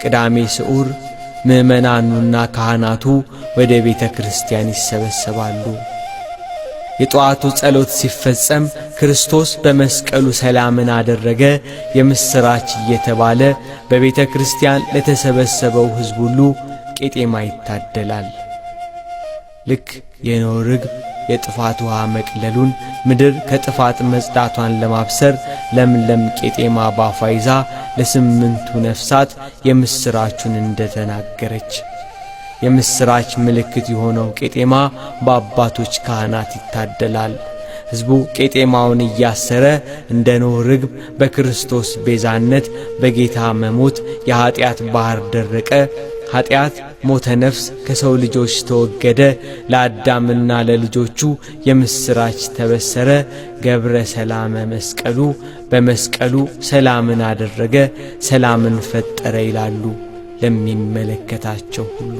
ቅዳሜ ስዑር ምዕመናኑና ካህናቱ ወደ ቤተ ክርስቲያን ይሰበሰባሉ። የጠዋቱ ጸሎት ሲፈጸም ክርስቶስ በመስቀሉ ሰላምን አደረገ የምሥራች እየተባለ በቤተ ክርስቲያን ለተሰበሰበው ሕዝብ ሁሉ ቄጤማ ይታደላል። ልክ የኖህ ርግብ የጥፋት ውሃ መቅለሉን፣ ምድር ከጥፋት መጽዳቷን ለማብሰር ለምለም ቄጤማ ባፏ ይዛ ለስምንቱ ነፍሳት የምሥራቹን እንደተናገረች፣ የምሥራች ምልክት የሆነው ቄጤማ በአባቶች ካህናት ይታደላል። ሕዝቡ ቄጤማውን እያሰረ እንደ ኖህ ርግብ በክርስቶስ ቤዛነት በጌታ መሞት የኀጢአት ባሕር ደረቀ፣ ኀጢአት ሞተ ነፍስ ከሰው ልጆች ተወገደ፣ ለአዳምና ለልጆቹ የምሥራች ተበሰረ፣ ገብረ ሰላመ መስቀሉ፣ በመስቀሉ ሰላምን አደረገ፣ ሰላምን ፈጠረ ይላሉ ለሚመለከታቸው ሁሉ።